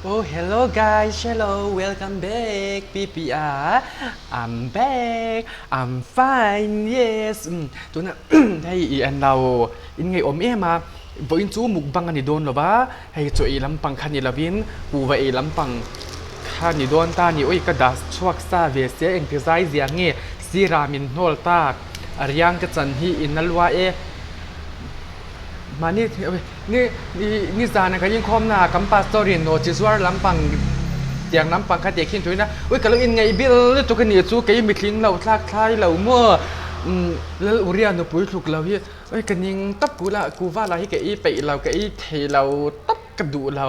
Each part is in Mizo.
Oh hello guys hello welcome back PPR I'm back I'm fine yes tuna hei i en lo in ngeiawm em a vawiin chu mukbang a ni dawn lo va hei chaw ei lampang kha ni lovin kuhva ei lampang kha ni dawn ta a ni ui ka dah chhuak sa ve sia engti zai zia nge sirah min hnawl tak a riang te chan hi in a lua e. Mahni ni ni zana kan inkhawm na kan pastor in nawhchi zuar lampang tiang lampang kha tih khin thuin a ui ka lo inngaih bil lutuk a nih chu kei mithling lo thlak thlai lo maw umm lal uria nupui thluk lo hi ui ka ning tawp ku la ku vala hi ka ei peih lo ka ei thei lo tawp ka duh lo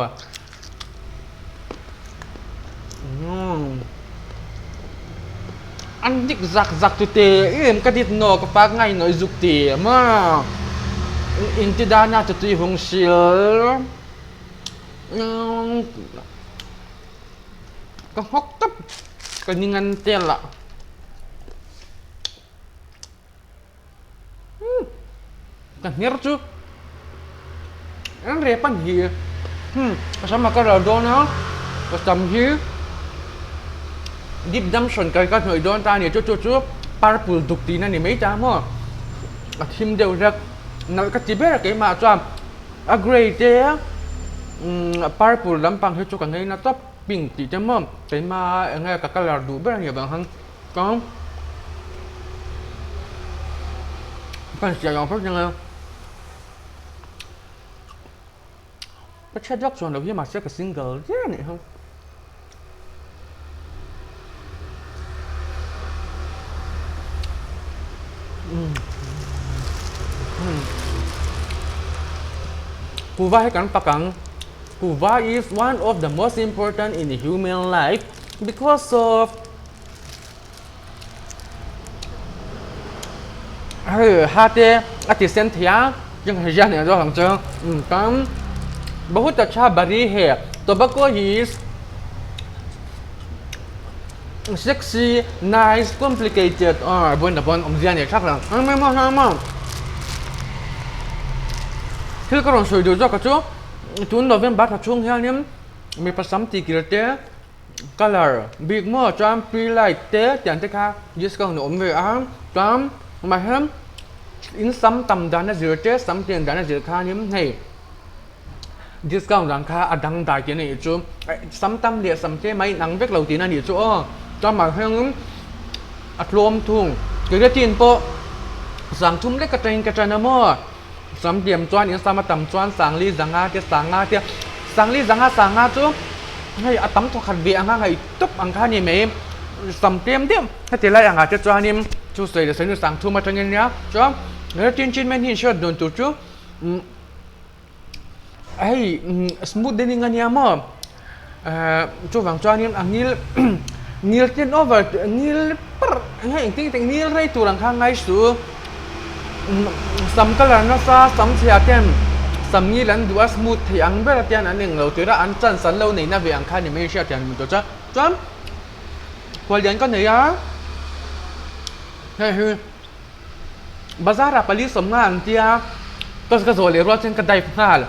umm an dik zak zak tu te em ka dit naw ka pak ngai nawi zuk ti maw in ti dana chu tui hung sil ka nghawk tawp ka ni ngan tel ah. Ka hner chu an rep a ni ka sam a ka ral dawn a ka sam hi dip dam hrawn kai ka hnawih dawn ta a ni chu chu chu purple duk tihna a ni mai ta maw a thim deuh hlek nalh ka ti ber a keimah chuan a grey te purple lampang hi chu ka ngaina tawp pink tih te maw keimah eng nge ka colour duh ber a nih avang khan. Chuan ka insiam ang phawt anga ka chhiat vak chuan lo hi mahse ka single viau a nih hi. Kuhva hi kan pak ang kuhva is one of the most important in human life because of Hei ha te a ti sen thei a chung hei hian eng zawk ang chu chuan bahut acha bari he tobacco hi sexy nice complicated aw bon a bon awmzia a nei thak lo thil ka rawn sawi duh zawk a chu tun November thla chhung hianin mipa sam tih kir te. Colour bik maw chuan pre light te tiang te kha discount a awm ve a chuan mahse in sam tam dan a zir te sam pian dan a zir khanin hei discount dan kha a dangdai tih a nih chu sam tam leh sam tlem a inang vek lo tihna a nih chu aw chuan mahse a tlawm thung keratin pawh sang thum lek atangin ka tan a maw sam pian chuan in sam a tam chuan sangli zanga te sanga te sangli zanga sanga chu. Hei a tam thawkhat ve anga ngaih tawp ang kha a ni mai sam tlem deuh heti lai angah te chuanin chu sawi leh sawi nu sang thum atangin nia chuan tin chin men hi in hriat dun tur chu umm hei smooth dening a nia maw ehh chuvang chuanin a ngil ngil tlin over ngil parh hei engtin nge ngil rei tur ang kha ngai suh. Sam colour nasa sam chhia ten sam ngil an duh a smooth thei ang ber atian an englo tir a an chance an lo nei na ve ang kha ni mai hriat hian min tawh chuan khuallian ka nei a hei hi bazar ah pali sawmnga an tia ka ka zawh leh rual chuan ka dive nghal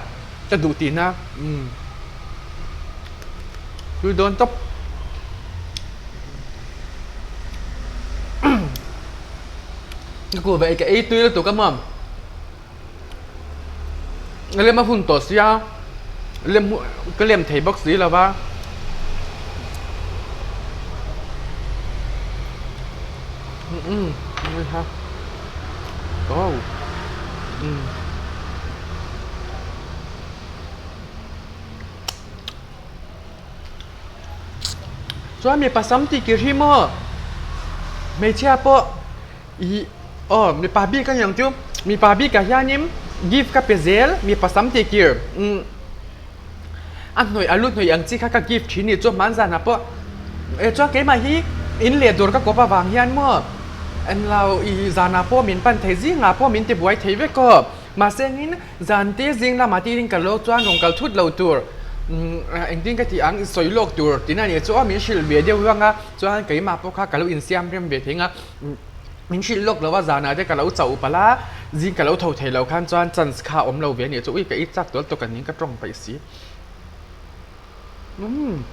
ka duh tihna umm tui dawn tawp. Ka kuh ve ka ei tui lutuk a maw lem a hun tawh sia lem ka lem thei bawk si lo va umm oh umm. Chuan mipa sam tih kir hi maw hmeichhia pawh ih aw mipa bik a ni ang chu mipa bikah hianin gift ka pe zel mipa sam tih kir umm a hnawih a lu hnawih ang chi kha ka gift thin ni chu hmanzanah pawh eh chuan keimah hi in leh dawr ka kawp avang hian maw englo ih zanah pawh min pan thei zingah pawh min tibuai thei vek aw. Mahse engin zan te zing lamah tiin ka lo chuan rawn kal thut lo tur engtin ka tih ang sawi lawk tur tihna a nih chu aw min hrilh ve deuh vang a chuan keimah pawh kha ka lo insiam rem ve thei ang a min hrilh lawk lo a zanah te ka lo chauh palh a zing ka lo tho thei lo khan chuan chance kha a awm lo ve a nih chu ui ka i chak tual tawk a ning ka tawng paih si. Umm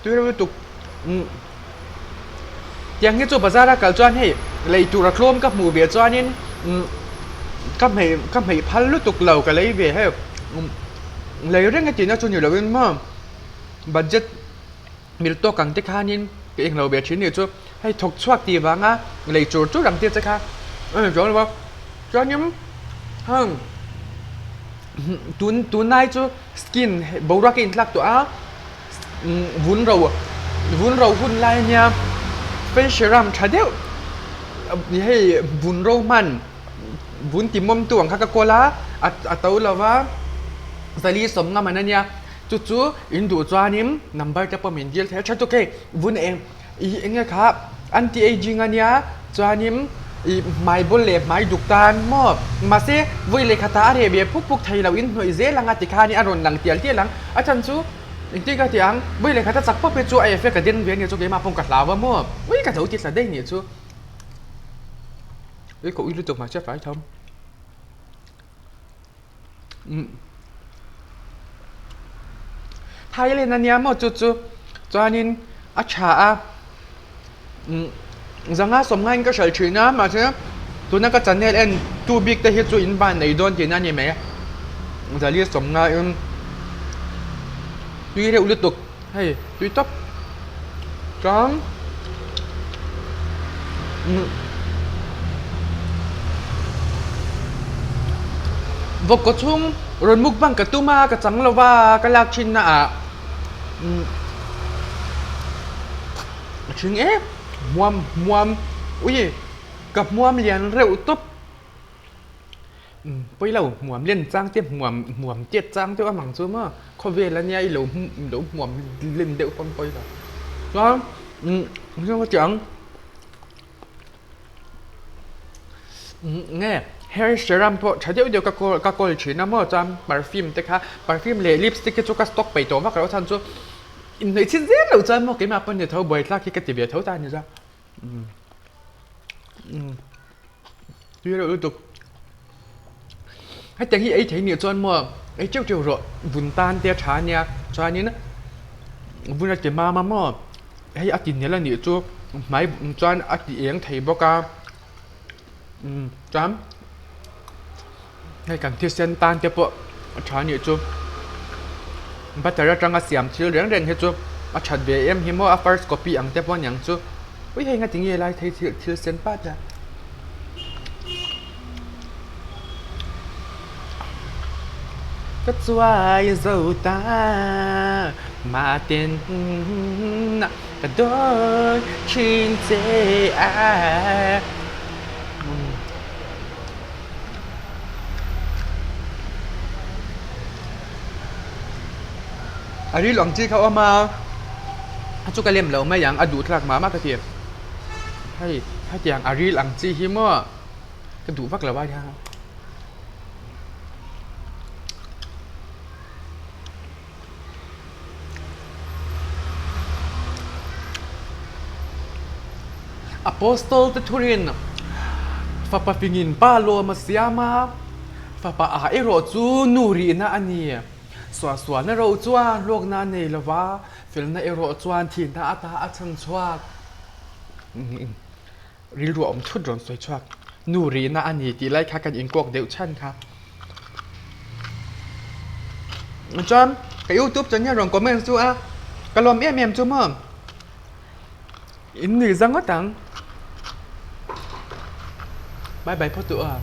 tui reuh lutuk umm tiang hi chu bazar a kal chuan hei lei tur a tlawm ka hmuh ve chuanin umm ka hmei ka hmei phal lutuk lo ka lei ve hei umm lei reng a tihna chu ni lovin maw budget mil tawk ang te khanin ka englo ve thin nih chu hei thawk chhuak tih vanga lei chur chur ang te che kha a ni chuang lo a chuanin heng tun tunlai chu skin boruak a inthlak tawh a vun ro vun ro hun lai ania face serum tha deuh hei vun ro hman vun ti mawm tu ang kha ka kawl a a to lo va zali sawm ngam an ania. Chu chu in duh chuanin number te pawh min dil thei a, tha tuk hei vun eng ih eng nge kha anti aging ania chuanin ih hmai bul leh hmai duk tan maw mahse vawi leh khatah a reh ve phuk phuk thei lo in hnawih zel ang a tikhanin a rawn lang tial tial ang a chhan chu engtin ka ti ang vawi leh khata chak pawp hi chu a effect a den ve ania chu keimah pawh ka hlau a maw ui ka zo ti thla daih nih chu ui ka ui lutuk mahse fai tho. Thailand ania maw chu chu chuanin a tha a zanga sawmngain ka hralh thin a mahse tuna ka channel en tu bik te hi chu in van nei dawn tihna a ni mai a zali sawmngaiin tui reuh lutuk hei tui tawp chuan. Vawkkaw chhung rawn mukbang ka tum a ka chang lo va ka lak thin na ah a thing em hmuam hmuam ui ka hmuam lian reuh tawp. Pawi lo hmuam len chang te hmuam hmuam tiat chang deuh amang chu maw khawvel ania i lo lo hmuam len deuh pawn pawi lo chuan umm ka ti ang nge hair serum pawh tha deuh deuh ka kawl ka kawl thin a maw chuan perfume te kha perfume leh lipstick te chu ka stock peih tawh vak loh a chhan chu inhnaih chhin zel loh chuan maw keimah pawn ni tho buaithlak hi ka ti ve tho ta a ni chuan. Tui reuh lutuk. Hetiang hi ei thei nih chuan maw ei teuh teuh rawh vun tan te a tha ania chuanin vun a ti mam a maw hei a ti nel a nih chu hmai chuan a ti eng thei bawk a umm chuan hei kan thisen tan te pawh a tha nih chu butter atanga siam thil reng reng hi chu a that ve em hi maw a first copy ang te pawh aniang chu. Ui hei nga tinge lai thei thil thil sen pat a. Ka chuai zo ta mah ten ka dawn thin che a. A ril ang chi kha awm a a chu ka lem lo mai ang a duh thlak mah mah ka ti hei hetiang a ril ang chi hi maw ka duh vak lo a hian Apostol te thurin fapa fingin pa lawm a siam a fapa ah erawh chu nu rihna a ni. Suahsualna ro chuan hlawkna a nei lo va, felna erawh chuan thihna ata a chhan chhuak. Rilru a awm thut rawn sawi chhuak. Nu rihna a ni tih lai kha kan inkawk deuh chhan kha. Chuan ka youtube channel rawn comment chu a, ka lawm em em chu maw. In nuih za ngawt ang. Bye bye phawt duh a.